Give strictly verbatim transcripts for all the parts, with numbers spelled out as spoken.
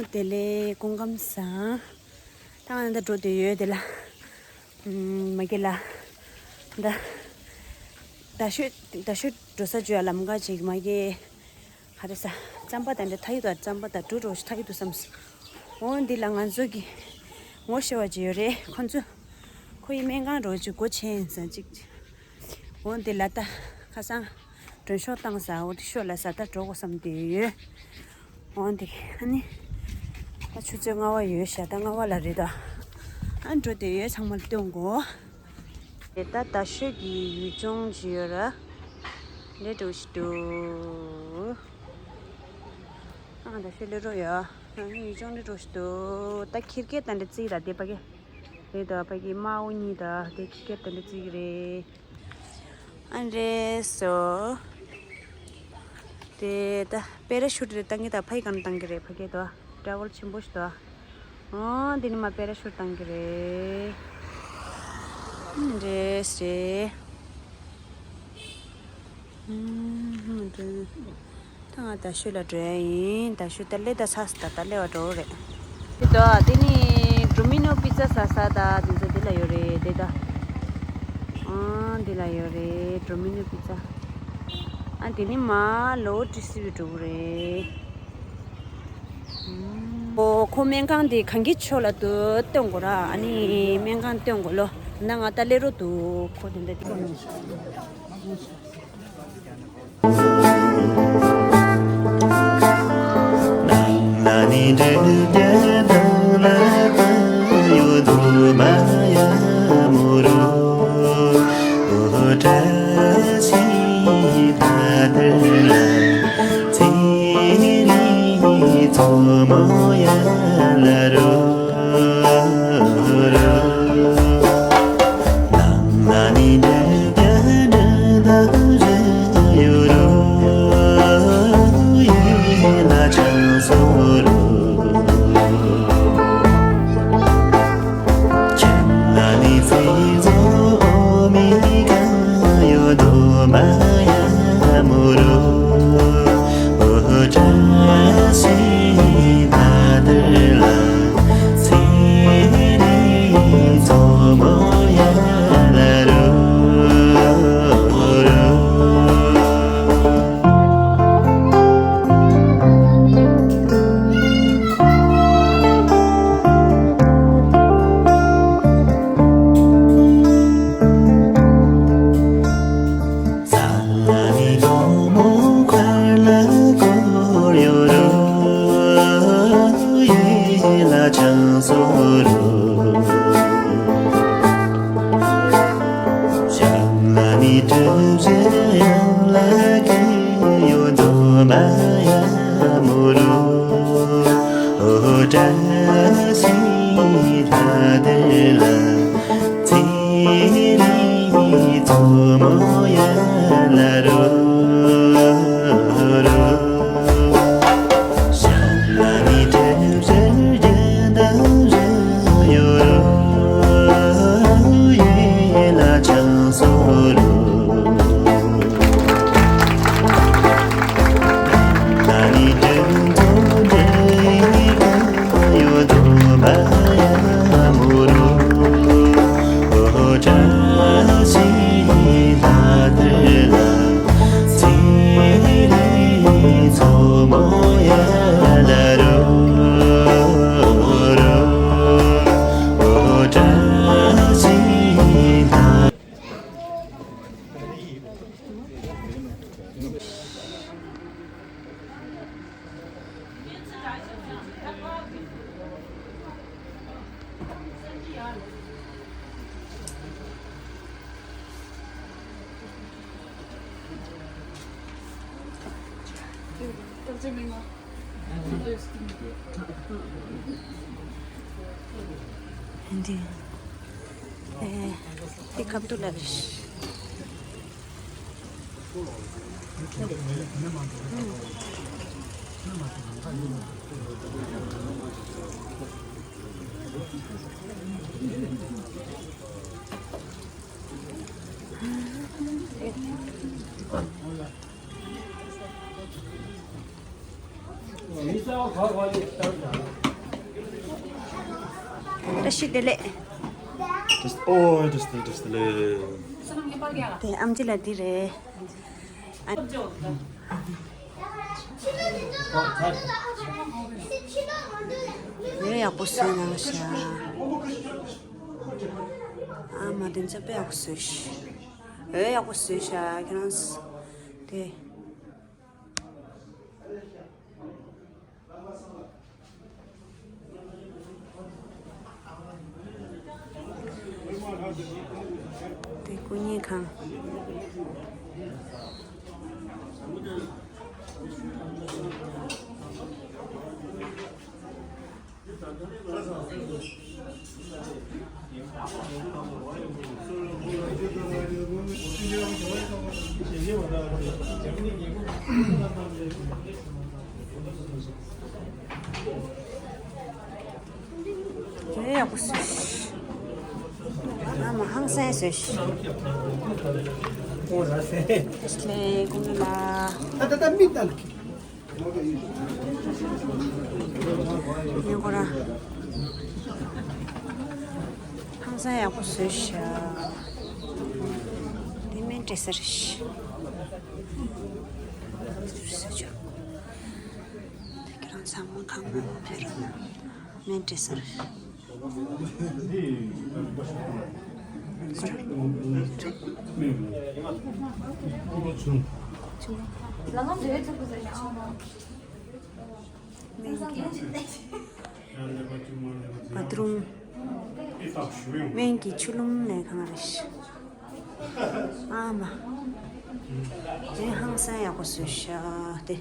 བདེ་ལེགས། སྐུ་ཁམས་བཟང་། ད་ང་ད་འགྲོ་བསྡད་ཡོད་དེ་ལ། ཨུམ། མ་གི་ལ། ད་རྡ་ཤོད་རྡ་ཤོད་འགྲོ་ས་བརྗོད་ལམ་ཁ་ཅིག་མ་གི། ག་རེ་ཟ། རྩམ་པ་དང་འདྲ་ཐ་ཡི་དང་རྩམ་པ་དང་འབྲུ་རོ་ཞིག་ཐ་ཡི་དུ་བསམ་སོང་། འོ་འདི་ལ་ང་ཚོ་གི་ངོ་ཤེས་པ་ཅིག་ཡོད་རེད། ཁོ་ཚོ་ཁོ་ཡི་སྨན་ཁང་རོ་ཅིག་སྒོ་ཕྱེ་ཡིན་ས་ཅིག་འོ་འདི་ལ་ད་ཁ་སང་མགྲོན་ཤོག་བཏང་ས་འོ་དེ་ཤོག་ལ་ས་ད་འགྲོ་དགོས་བསམ་དེ་ཡོད། འོ་འདི་ཨ་ནི་ད་ཆུ་ཚོད་ལྔ་པ་ཡོད་ཤག་ད་ལྔ་པ་ལ་རེད་ད། ཨ་འགྲོ་དེ་ཡོད་ཚང་མ་ལ་སྟོན་དགོས། དེ་ད་རྡ་ཤོད་ཀྱི་ཡུལ་ལྗོངས་ཅིག་ཡོད་ར། ལས་འགྲོ་ཞིག་འདུག་ཨ་རྡ་ཤོད་ལས་རོ་ཡ། ཡུལ་ལྗོངས་ལས་འགྲོ་ཞིག་འདུག་ད་ཁིར་ཀེ་ད་འདྲ་རྩིས་ར་དེ་པ་ཀེ། རེད་ད་པ་ཀེ་དམར་པོ་གཉིས་ད་དེ་ཁིར་ཀེ་ད་འདྲ་རྩིས་ཀྱི་རེད། ཨ་རེད་སོ། དེ་ད་པེ་ར་ཤུད་རེ་བཏང་གི་ད་ཕ་ཡི་གང་བཏང་གི་རེད་ཕ་གི་ད་ཊ་ར་ཝལ་ཆེན་པོ་ཞིག་ད། ཨོ་དེ་ནི་མ་པེ་ར་ཤུད་བཏང་གི་རེད། ཨ་རེད་སེ། ཨུམ། ད་ང་རྡ་ཤོད་ལ་འགྲོ་ཡ་ཡིན། རྡ་ཤོད་ད་ལེ་ད་ཚ་ད་ད་ལེ་བ་འགྲོ་རེད། དེ་ད་དེ་ནི་ཌོ་མི་ནོ་པི་ཛ་ཟ་ས་ད་དེ་ཚོ་དེ་ལ་ཡོད་རེད་དེ་ད། ཨ་འདི་ལ་ཡོད་རེད་ཌོ་མི་ནོ་པི་ཛ། ཨ་འདི་ནི་མ་ལོ་ཏི་སི་བི་འགྲོ་གི་རེད། ཨོ་ཁོ་སྨན་ཁང་འདི་གངས་སྐྱིད་ཕྱོགས་ལ་དུ་སྟོན་དགོས་ར། ཨ་ནི་སྨན་ཁང་སྟོན་དགོས་ལོ། ད་ང་ད་ལེ་རོ་འདུག་ཁོ་དེ་འདྲ་དེ། འདི། ཨེ། འདི་ཁབ་ཏུ་ལ་རེད། ཕྱི་བདེ་ལེགས། Just, oh, just, just ལེ། དེ་ཨམ་ཆི་ལ་འདི་རེད། ཨ། ཡོད་ཡག་པོ་བཟོས་གནང་ཤག་ཨ་མ་དེ་ཚོ་དཔེ་ཡག་པོ་བཟོས་ཤག་ཡོད་ཡག་པོ་བཟོས་ཤག་ཁྱེད་རང་དེ། དེ་སྐུ་ཉིད་ཁང་། དེ་ཡག་པོ་བཟོས་ཤག་ཨ་མ་ཧང་སང་བཟོས་ཤག་ལས་ཀུན་ལ། ད་ད་ད་མི་ད་ལ། ཉེ་འཁོར་ཧང་སང་ཡག་པོ་བཟོས་ཤག་དེ་སྨན་སྤྲད་ས་རེད་ཤག་ཁྱེད་རང་ཚང་མ་གང་མང་ཕེབས་རོགས་གནང་། སྨན་སྤྲད་ས་རེད། བ་ཐི་རུམ། སྨན་གྱི་ཆུ་ལུམ་ལས་ཁང་རེད། ཨ་མ། དེ་ཧང་སང་ཡག་པོ་བཟོས་ཤག་དེ།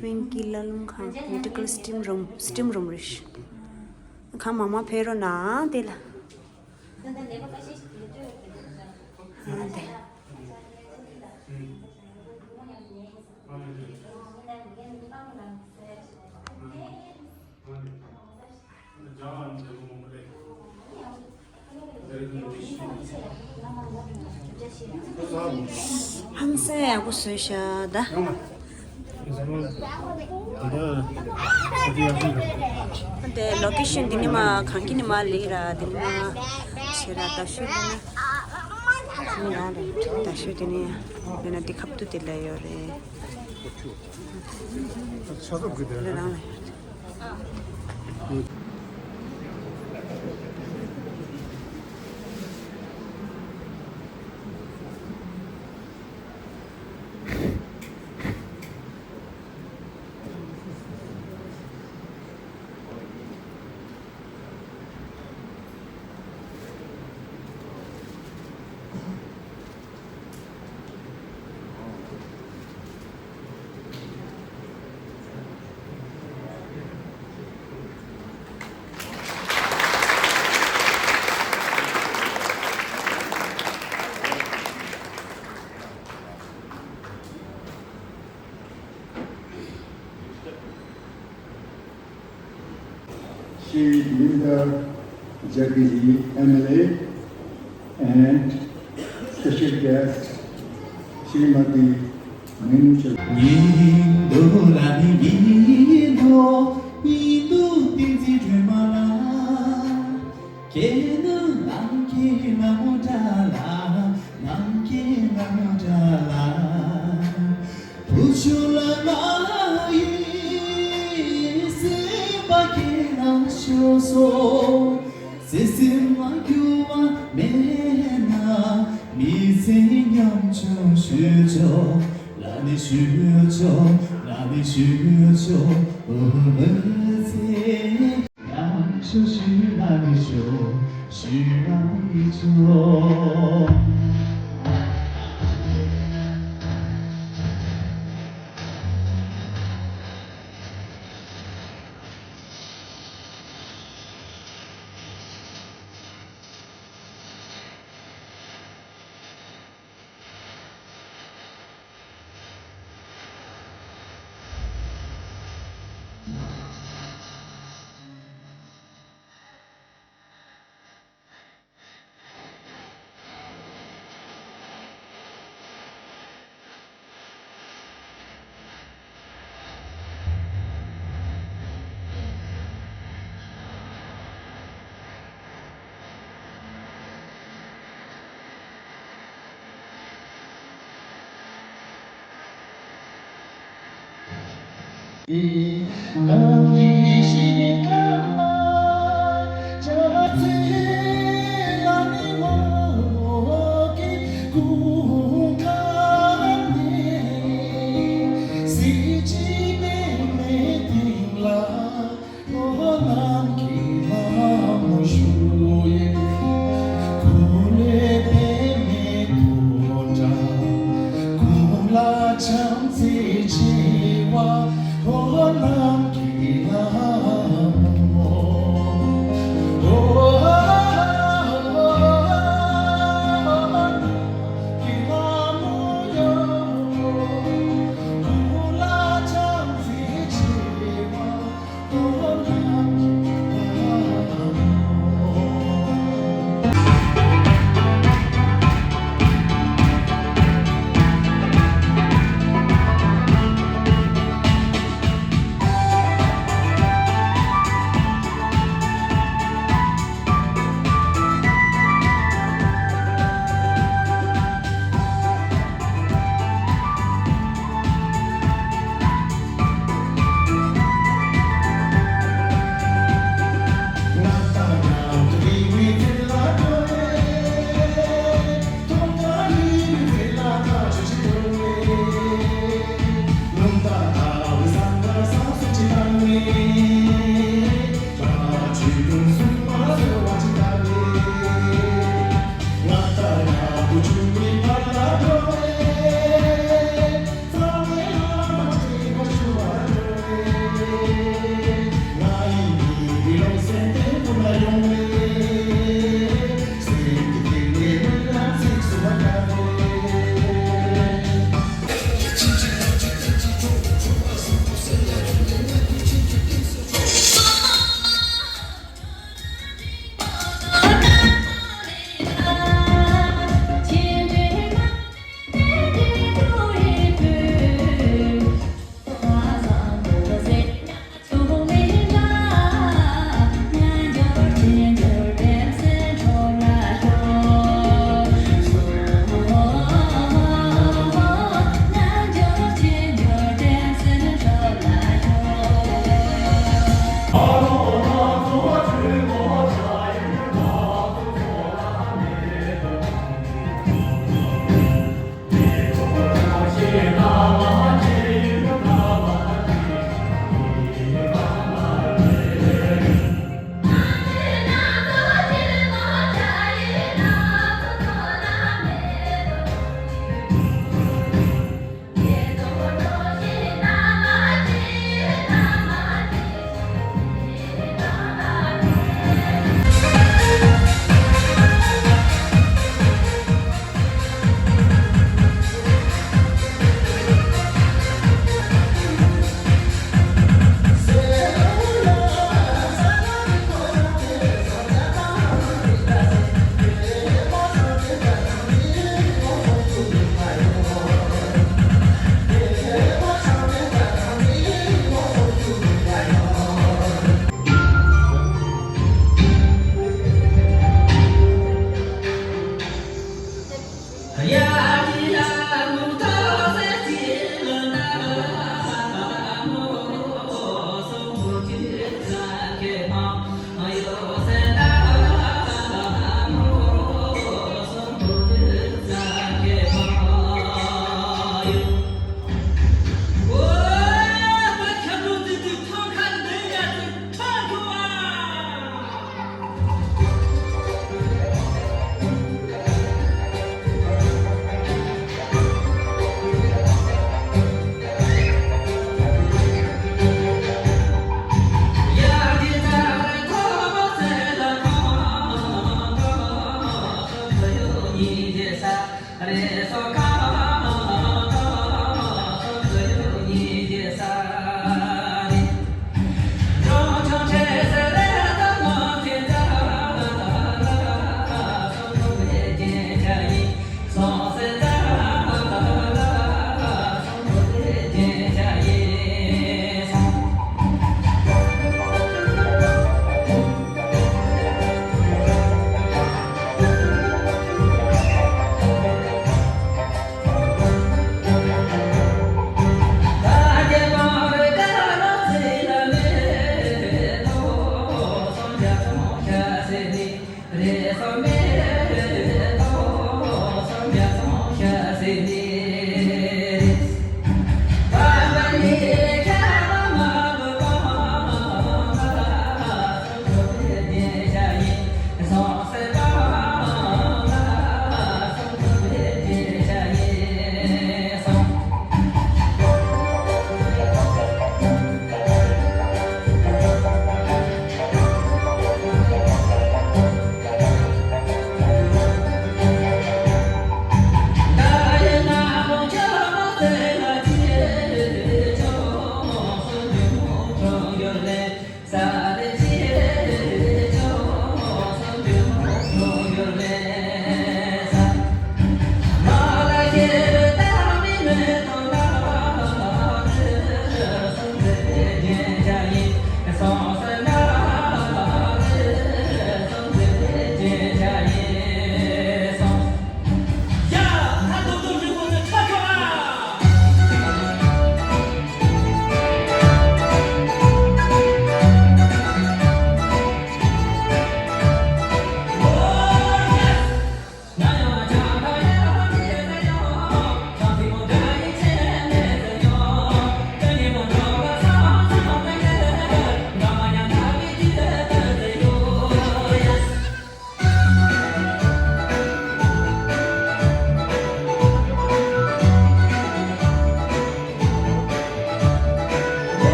སྨན་གྱི་ལ་ལུང་ཁང་། Medical Steam Room, Steam Room རེད། གང་མང་མང་ཕེབས་རོགས་གནང་དེ་ལ། ཨ་དེ། ཧང་སང་ཡག་པོ་བཟོས་ཤག་ད། དེ་ལོ་ཀེ་ཤན་འདི་ནི་མ་གང་གི་ནི་མ་ལེགས་ར་འདི་ནི་མ་ཆེ་ར་ད་ཤོད་འདི་ནི་ཡང་རེད་ད་ཤོད་འདི་ནི་ཡང་ཡོད་ན་འདི་ཁབ་ཏུ་དེ་ལ་ཡོད་རེད། ཆ་ཚོགས་དགོས་དེ་རང་ལ་ཡོད་རེད། Shri Minter Jagdishji, M L A, and special guest, Shrimati Menu Chakma.